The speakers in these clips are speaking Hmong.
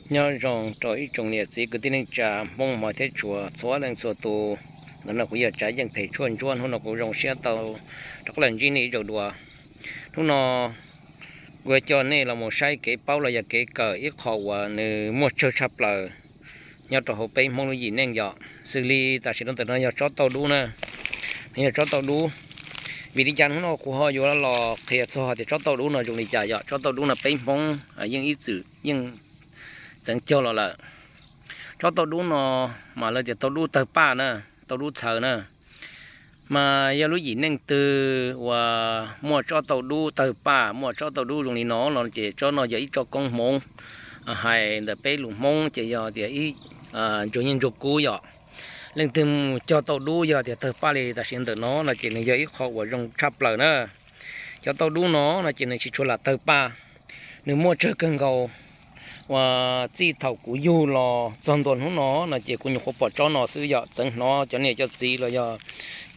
Nyob zoo rau ib tsoom niam txiv kwv tij neej tsa Hmoob hmov thiab tshua txhua leej txhua tus. Ntawm no kuv yog Tsav Yeej Phem Tshuaj Ntsuab. Hnub no kuv zoo siab tau rov qab los ntsib nej ib zaug dua. Hnub no kuv yuav coj nej los mus saib kev paub los yog kev kawm ib qho uas nws muaj tsawg tshaj plaws nyob rau hauv peb Hmoob lub yim neej yom. Xws li tam sim no ntawm no yog tsob tauj dub na, yog tsob tauj dub. Vim li cas hnub no kuv ho yuav los qhia txog tias tsob tauj dub no zoo li cas yom? Tsob tauj dub no peb Hmoob yeej ib txwm yeej txeev cog los lawm. Tsob tauj dub no mas lawv tias tauj dub tawg paj na, tauj dub txhawv na. Mas yog lub yim neej twg uas muaj tsob tauj dub tawg paj, muaj tsob tauj dub zoo li no los ces tsob no yog ib tsob koob hmoov. Hais ntawm peb lus Hmoob ces yog tias ib ntsuag yeej ntsuag kub yom. Leej twg mus cog tauj dub yog tias tawg paj li tam sim ntawm no no ces nws yog ib qho uas zoo tshaj plaws na. Cov tauj dub no no ces nws tsis tshua lam tawg paj, nws muaj tsawg kawg nkaus. Uas txij thaum kuv yug los txog ntua hnub no no ces kuv nyuam qhuav pom tsob no xwb yom, txeev hnov cov niam cov txiv los yog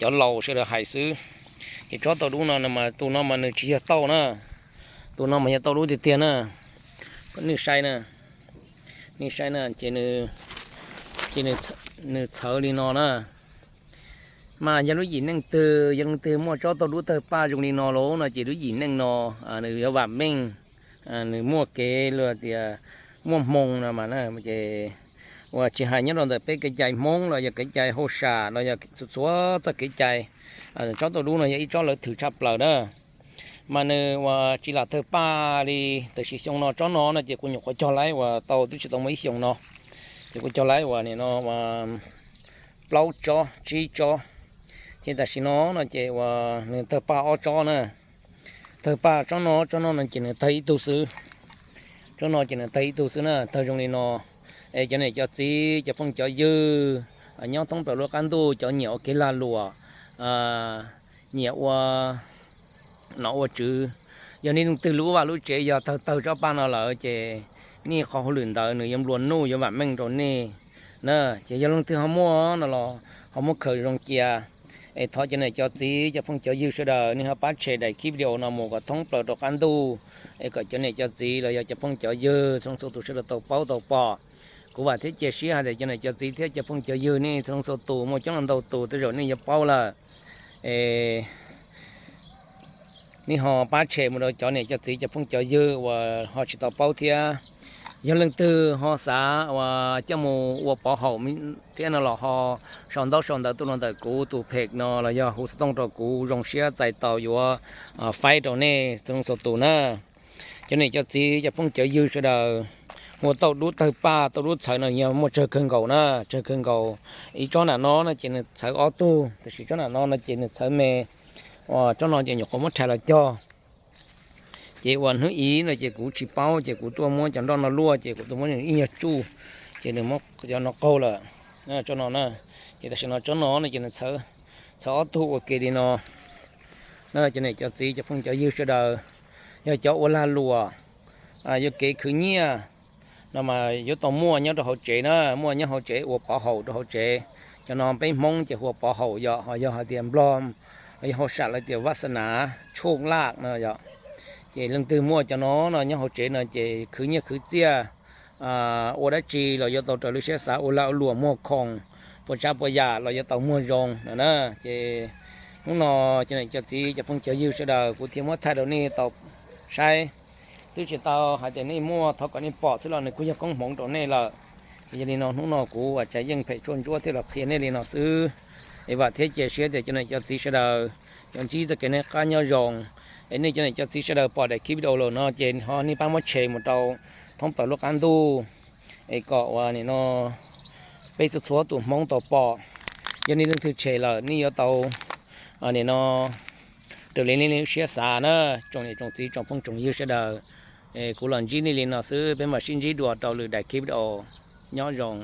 cov laus sawv daws hais xwb. Ces tsob tauj dub no mas tus no mas nws tsis yog tauj na, tus no mas yog tauj dub tiag tiag na. Nej saib na, nej saib na ces, ces nws txhawv li no na. Mas yog lub yim neej twg, yog leej twg muaj tsob tauj dub tawg paj zoo li no lawm no ces lub yim neej no nws yuav vam meej, nws muaj kev los tias muaj hmoo no mas. Ces uas tsis hais nyob rau ntawm peb kev cai Hmoob los yog kev cai hauj sam los yog txhua txhua txoj kev cai, tsob tauj dub no yog ib tsob lawv thwm tshaj plaws na. Mas nws uas tsis lam tawg paj li tam sim xyoo no, tsob no no ces kuv nyuam qhuav cog laib uas tau twb tsis tau muaj ib xyoos no, ces kuv cog laib uas nim no plaub tsob tsib tsob. Ces tam sim no no ces uas nws tawg paj ob tsob na. Tawg paj tsob no, tsob no no ces nws tawg ib tug xwb. Tsob no ces nws tawg ib tug xwb na, tawg zoo li no. Es cov niam cov txiv cov phooj cov ywg nyob thoob plaws lub qab ntuj, cov nyiam ua kev lag luam, nyiam ua nom ua tswv, yog nej leej twg lub vaj lub tsev yog tawg tawg tsob paj no lawm ces nej qhov hauj lwm ntawd nws yuav nplua nuj yuav vam meej rau nej na. Ces yog leej twg ho muaj no los ho muab khaws zoo cia. Es thov cov niam cov txiv cov phooj cov ywg sawv daws nej ho pab share daim clip video no mus kom thoob plaws rau qab ntuj, es kom cov niam cov txiv los yog cov phooj cov ywg txhua leej txhua tus sawv daws tau paub tau pom. Kuv vam thiab cia siab hais tias cov niam cov txiv thiab cov phooj cov ywg nej txhua leej txhua tus muaj coob leej ntau tus tej zaum nej yuav paub lawm. Es nej ho pab share mus rau cov niam cov txiv cov phooj cov ywg uas ho tsis tau paub thiab. Yog leej twg ho xav uas coj mus ua pov haum thiab no los ho sau ntaub sau ntawv tuaj rau ntawm kuv tus page no los yog hu xov tooj rau kuv, zoo siab txais tau yuav faib rau nej txhua leej txhua tus na. Cov niam cov txiv cov phooj cov ywg sawv daws, ua tauj dub tawg paj tauj dub txhawv no yog muaj tsawg kawg nkaus na, tsawg kawg nkaus. Ib tsob nram no no ces nws txhawv ob tug, tiam sis tsob nram no no ces nws txhawv me. Uas tsob no ces nyuam qhuav muab rhais los cog. Ces uas hnub ib no ces kuv tsis paub ces kuv tuaj muab cov nroj no luaj ces kuv tuaj muab ib nyuag tsuj, ces nws muab cov no qaug lawm. Tsob no na, ces tam sim no tsob no no ces nws txhawv ob tug ua ke li no. Cov niam cov txiv cov phooj cov ywg sawv daws, yog cov ua lag luam, yuav kev khwv nyiaj no mas yuav tau muaj nyob rau hauv tsev na, muaj nyob hauv tsev ua pov haum rau hauv tsev. Cov no peb Hmoob ces hu ua pov haum yom, ho yog hais tias Nplog los yog hauj sam lawv tias vaj xa nav tshoj laj no yom. Ces leej twg muaj cov no no nyob hauv tsev no ces khwv nyiaj khwv txiaj, ua dab tsi los yuav tau raws lub siab xav, ua lag ua luam muag khoom, puas tsav puas yam los yuav tau muag zoo no na. Ces hnub no cov niam cov txiv cov phooj cov ywg sawv daws kuv thiaj muab thaij rau nej tau saib. Twb tsis tau hais tias nej muaj thov kom nej pom xwb los nws kuj yog koob hmoov rau nej lawm. Yog li no hnub no kuv uas Tsav Yeej Phem Tshuaj Ntsuab thiaj los qhia nej li no xwb. Es vam thiab cia siab tias cov niam cov txiv sawv daws yuav ntsib txoj kev noj qab nyob zoo. Es nej cov niam cov txiv sawv daws pom daim clip video los no ces ho nej pab muab share mus rau thoob plaws lub qab ntuj, es kom uas nim no peb txhua txhua tus Hmoob tau pom. Yog nej leej twg share lawm nej yuav tau nim no raws li nej lub siab xav na. Tsoom niam tsoom txiv tsoom phooj tsoom ywg sawv daws, kuv los ntsib nej li no xwb, peb mam sib ntsib dua rau lwm daim clip video. Nyob zoo.